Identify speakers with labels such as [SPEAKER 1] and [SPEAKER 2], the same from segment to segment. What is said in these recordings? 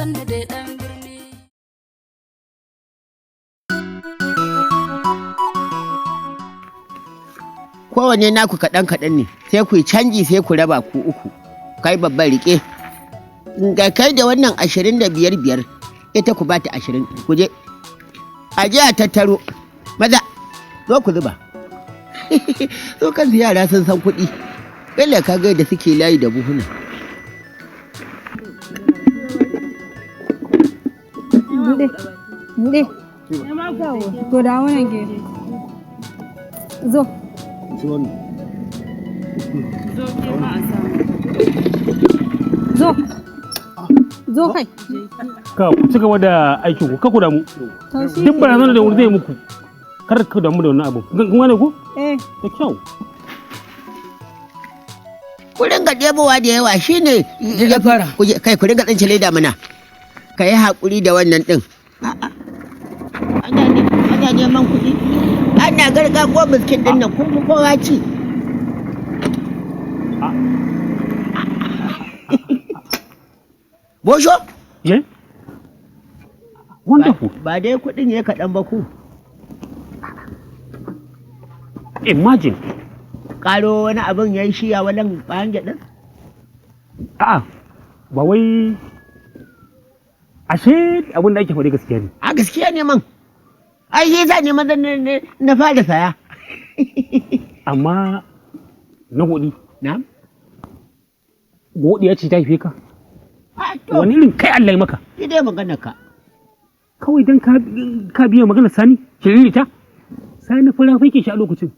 [SPEAKER 1] Sannu dai ɗan birni.
[SPEAKER 2] Kowanne naku kaɗan kaɗan ne, sai ku yi canji, sai ku raba ku uku. Kai babban, rike ga kai da wannan 25 biyar, ita ku bata 20. Ku je a je a tattaro. Maza zo ku zuba. So kansu yara sun san kuɗi. Ƙila ka ga da suke layi da buhuna.
[SPEAKER 3] Buɗe. Buɗe. To, da wannan gefe. Zo.
[SPEAKER 1] Zo ke ma a samu.
[SPEAKER 3] Zo. Zo kai.
[SPEAKER 4] Ka ku ci gaba da aikin ku, ka ku damu.
[SPEAKER 3] To shi
[SPEAKER 4] Duk barazanar da wuri zai muku, kar ku damu da wannan abu. Kun gane ku?
[SPEAKER 3] Eh.
[SPEAKER 4] Da kyau.
[SPEAKER 2] Ku ringa ɗebowa da yawa shine ya fara. Kai, ku ringa tsince leda mana. Ka yi haƙuri da wannan ɗin. A'a. Ana neman kuɗi, ana garga ko biskit ɗin nan kun fi kowa ci. Bosho.
[SPEAKER 4] Ye, wonderful.
[SPEAKER 2] Ba dai kuɗin ya kaɗan ba ku?
[SPEAKER 4] Imagine.
[SPEAKER 2] Ƙaro wani abin ya yi shiya walan bayan gyaɗin.
[SPEAKER 4] A'a, ba wai, ashe abin da ake faɗi gaskiya ne.
[SPEAKER 2] A gaskiya ne man, ai shi yasa ne maza na fara saya.
[SPEAKER 4] Amma na godi.
[SPEAKER 2] Na.
[SPEAKER 4] Godiya ce ta haife ka.
[SPEAKER 2] A to.
[SPEAKER 4] Wani irin kai Allah ya maka.
[SPEAKER 2] Shi dai magana ka.
[SPEAKER 4] Kawai dan ka biya magana Sani shiririta, Sani fara fake shi a lokacin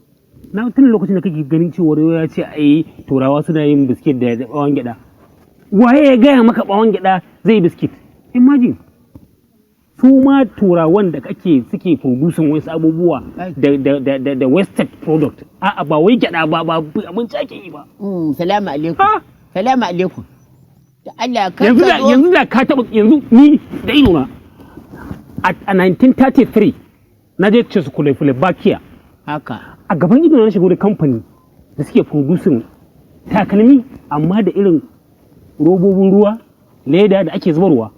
[SPEAKER 4] na tun lokacin da kake ganin cewar ya ce ai Turawa suna yin biskit da bawon gyada. Waye ya gaya maka bawon gyada zai yi biskit? Imagine, su ma Turawan da kake suke producing wasu abubuwa da wasted product. A'a, ba wai gyada ba, ba abinci ake yi ba.
[SPEAKER 2] Salamu alaikum.
[SPEAKER 4] Ha?
[SPEAKER 2] Salamu alaikum. Da Allah ka
[SPEAKER 4] Yanzu da
[SPEAKER 2] zo.
[SPEAKER 4] Yanzu da ka taba, yanzu ni da ido na a 1933 na je Czechoslovakia.
[SPEAKER 2] Haka.
[SPEAKER 4] A gaban ido na shiga wani kamfani da suke producing takalmi, amma da irin robobin ruwa, leda da ake zubarwa.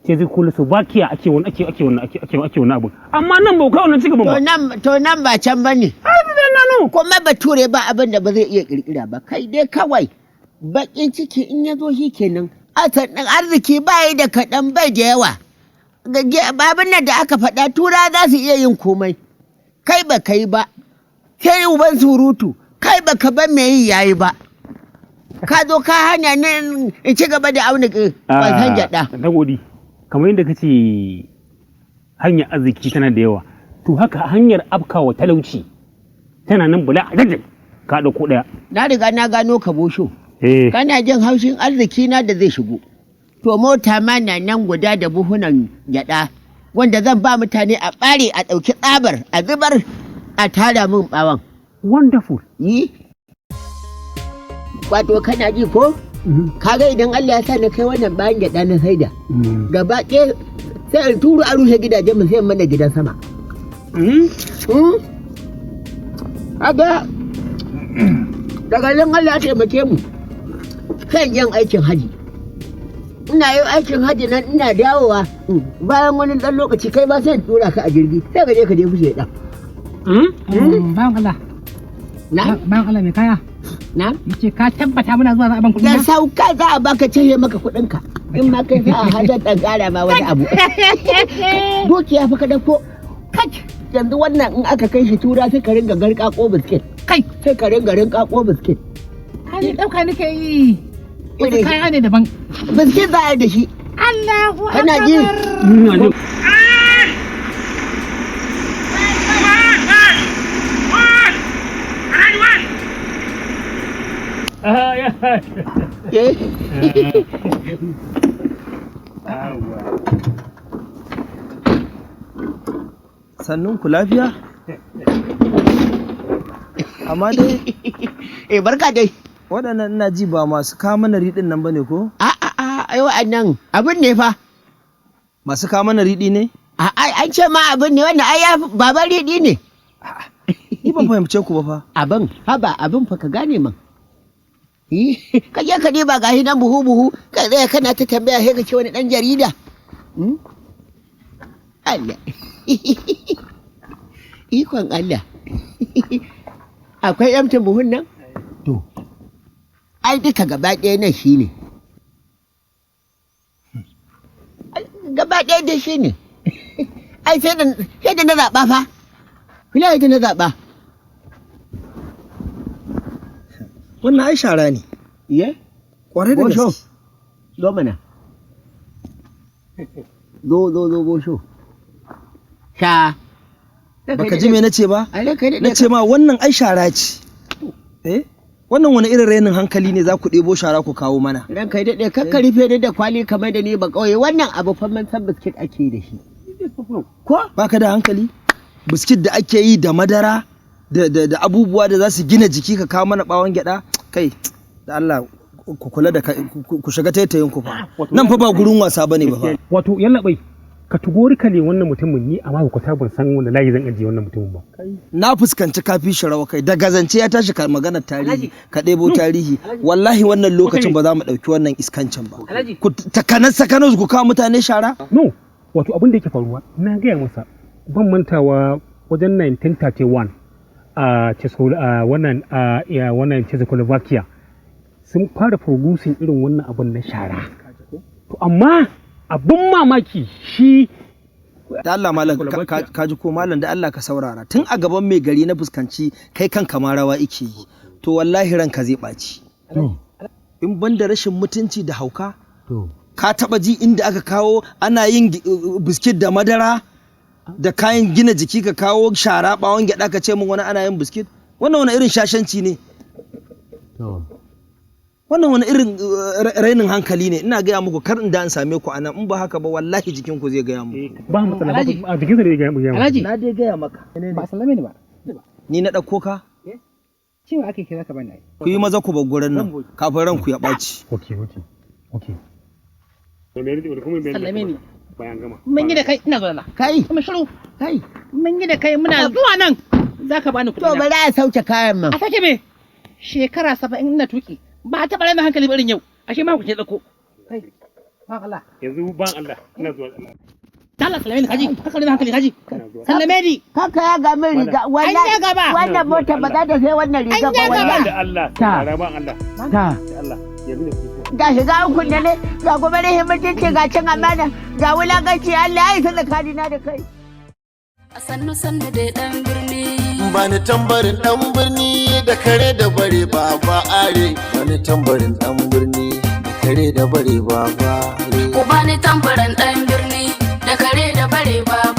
[SPEAKER 4] Czechoslovakia ake wani ake ake wannan ake ake ake wannan abu, amma nan ba kai wannan cigaban
[SPEAKER 2] To
[SPEAKER 4] ba.
[SPEAKER 2] nan, to nan ba can bane. Kuma Bature ba abin da ba zai iya kirkira ba. Kai dai kawai bakin ciki in ya zo shi kenan. Asan ɗin arziki ba yi da kaɗan, bai da yawa. Abin nan da aka faɗa, Tura za su iya yin komai. Kai ba kai ba. Sai uban surutu. Kai ba ka ban me yi yayi ba. Ka zo ka hana ni in ci gaba da auna kwansan gyaɗa.
[SPEAKER 4] Na gode. Kamar yadda kace hanyar arziki tana da yawa, to haka hanyar afkawa talauci tana nan bula adadin. Ka ɗauko ɗaya.
[SPEAKER 2] Na riga na gano ka, Bosho.
[SPEAKER 4] Eh.
[SPEAKER 2] Kana jin haushin arziki na da zai shigo. To, mota ma na nan guda da buhunan gyaɗa wanda zan ba mutane a ɓare, a ɗauki tsabar, a zubar, a tara min ɓawan.
[SPEAKER 4] Wonderful.
[SPEAKER 2] Yi? Wato kana ji ko? Kaga idan Allah ya sa na kai wannan bayan gyaɗa na saida. Gaba ɗaya sai in turo a rushe gidajen mu, sai in mana gidan sama. Kaga daga nan Allah ya taimake mu, sai in yin aikin haji. Ina yin aikin haji nan, ina dawowa bayan wani ɗan lokaci, kai ba sai in tura ka a jirgi, sai ka je ka je fushe ɗan.
[SPEAKER 5] Bawan Allah,
[SPEAKER 2] Na?
[SPEAKER 5] bawan Allah mai kaya.
[SPEAKER 2] Na?
[SPEAKER 5] Yace ka tabbata muna zuwa za a ban kuɗi
[SPEAKER 2] Da
[SPEAKER 5] na?
[SPEAKER 2] sauka za a baka cire maka kuɗinka. In ma kai sa a hajar ɗan ƙara ma wani abu. Dukiya fa ka ɗauko. Kai, yanzu wannan in aka kai shi Tura, sai ka ringa garƙaƙo biskit.
[SPEAKER 5] Kai,
[SPEAKER 2] Sai ka ringa rinƙaƙo biskit.
[SPEAKER 5] Ai ni ɗauka nake yi. Wasu
[SPEAKER 2] Iri.
[SPEAKER 5] kaya ne daban.
[SPEAKER 2] Biskit za a yi da shi.
[SPEAKER 5] Allahu
[SPEAKER 2] Kana ji?
[SPEAKER 4] Ina jin. Ah, ya.
[SPEAKER 2] Eh.
[SPEAKER 6] Sannun ku, lafiya? Amma dai
[SPEAKER 2] Eh, barka dai.
[SPEAKER 6] waɗannan ina ji ba masu kawo mana riɗin nan bane ko?
[SPEAKER 2] A ai wa'annan abin ne fa.
[SPEAKER 6] Masu kawo mana riɗi ne?
[SPEAKER 2] A ai an ce ma abin ne wannan, ai ya baban riɗi ne.
[SPEAKER 6] Ni ban fahimce ku ba fa.
[SPEAKER 2] Abin, haba, abin fa ka gane man. Ka je ka diba gashi nan buhu buhu, ka tsaya kana ta tambaya sai ka ce wani dan jarida. Allah. Ikon Allah. Akwai yamtin buhun nan? To. Ai duka gaba ɗaya nan shi ne. Gaba ɗaya da shi ne. Ai sai da na zaɓa fa. Wallahi da na zaɓa.
[SPEAKER 6] Wannan ai shara ne.
[SPEAKER 2] Iye?
[SPEAKER 6] Kwarai da
[SPEAKER 2] Bosho.
[SPEAKER 6] gaske.
[SPEAKER 2] Zo mana. Zo zo zo bosho. Sha.
[SPEAKER 6] Baka ji me nace ba?
[SPEAKER 2] Ai ranka daɗe.
[SPEAKER 6] Na ce ma wannan ai shara ce. Eh? Wannan wani irin rainin hankali ne za ku ɗebo shara ku kawo mana.
[SPEAKER 2] Ranka daɗe kakka rufe ni da kwali kamar da ni ba ƙauye, wannan abu fa mun san biskit ake da shi. Ko?
[SPEAKER 6] Baka da hankali? Biskit da ake yi da madara da abubuwa da za su gina jiki ka kawo mana bawon gyada, kai da Allah ku kula da ku shiga taitayin ku fa. Nan fa ba gurin wasa bane ba fa.
[SPEAKER 4] Wato yallaɓai, categorically wannan mutumin ni a mahaukata ban san wanda layi zan ajiye wannan mutumin ba.
[SPEAKER 6] Na fuskanci kafi shi rawa kai, da gazance ya tashi ka maganar tarihi, ka ɗebo tarihi. Wallahi wannan lokacin ba za mu ɗauki wannan iskancin ba. Ku takanas sakanos ku kawo mutane shara.
[SPEAKER 4] No, wato abin da yake faruwa, na gaya masa ban mantawa wajen 1931 a wannan a wannan Czechoslovakia sun fara producing irin wannan abin na shara. To amma abin mamaki shi
[SPEAKER 6] da Allah malam, ka ji ko malam, da Allah ka saurara, tun a gaban mai gari na fuskanci kai kanka ma rawa ike yi, to wallahi ranka zai ɓaci. In ban da rashin mutunci da hauka, ka taba ji inda aka kawo ana yin biskit da madara da kayan gina jiki, ka kawo shara bawon gyada ka ce min wani ana yin biskit? Wannan wani irin shashanci ne? Wannan wani irin rainin hankali ne? Ina gaya muku kar in da an same ku anan, in ba haka ba wallahi jikinku zai gaya muku.
[SPEAKER 4] Ba matsala, ba a jikinsa ne ya gaya.
[SPEAKER 5] Alhaji.
[SPEAKER 6] Na dai gaya maka.
[SPEAKER 5] Ba sallame ni ba.
[SPEAKER 6] Ni na ɗauko ka?
[SPEAKER 5] Cewa ake kira ka bani ai.
[SPEAKER 6] Ku yi maza ku bar gurin nan kafin ranku ya ɓaci.
[SPEAKER 4] Okay okay okay.
[SPEAKER 5] Sallame ni.
[SPEAKER 4] Bayan gama.
[SPEAKER 5] Mun yi da kai ina zuwa na.
[SPEAKER 2] Kai.
[SPEAKER 5] Kuma shiru.
[SPEAKER 2] Kai.
[SPEAKER 5] Mun yi da kai muna zuwa nan. Zaka bani kuɗi.
[SPEAKER 2] To bari a sauke kayan man.
[SPEAKER 5] A sake me? Shekara 70 ina tuki. Ba a taɓa raina hankali ba irin yau. Ashe ma ku ke ɗauko. Kai. Ba Allah.
[SPEAKER 4] Yanzu ban Allah ina zuwa Allah.
[SPEAKER 5] Allah sallame ni kaji. Ka raina hankali kaji. Sallame ni.
[SPEAKER 2] Kaka ya ga min riga wallahi.
[SPEAKER 5] An ya gaba.
[SPEAKER 2] Wannan mota ba za ta sai wannan riga ba wallahi.
[SPEAKER 4] Da Allah.
[SPEAKER 2] Ta.
[SPEAKER 4] Ban Allah.
[SPEAKER 2] Ta.
[SPEAKER 4] Da Allah. Yanzu ne.
[SPEAKER 2] Ga shiga ukun da ne, ga kuma rahin mutunci, ga cin amana, ga wulakanci, Allah ya isa tsakanina da kai.
[SPEAKER 1] A sannu sannu dai dan birni.
[SPEAKER 7] Bani tambarin dan birni da kare da bare baba are. Bani tambarin dan birni da kare da bare baba are.
[SPEAKER 1] Ku bani tambarin dan birni da kare da bare baba.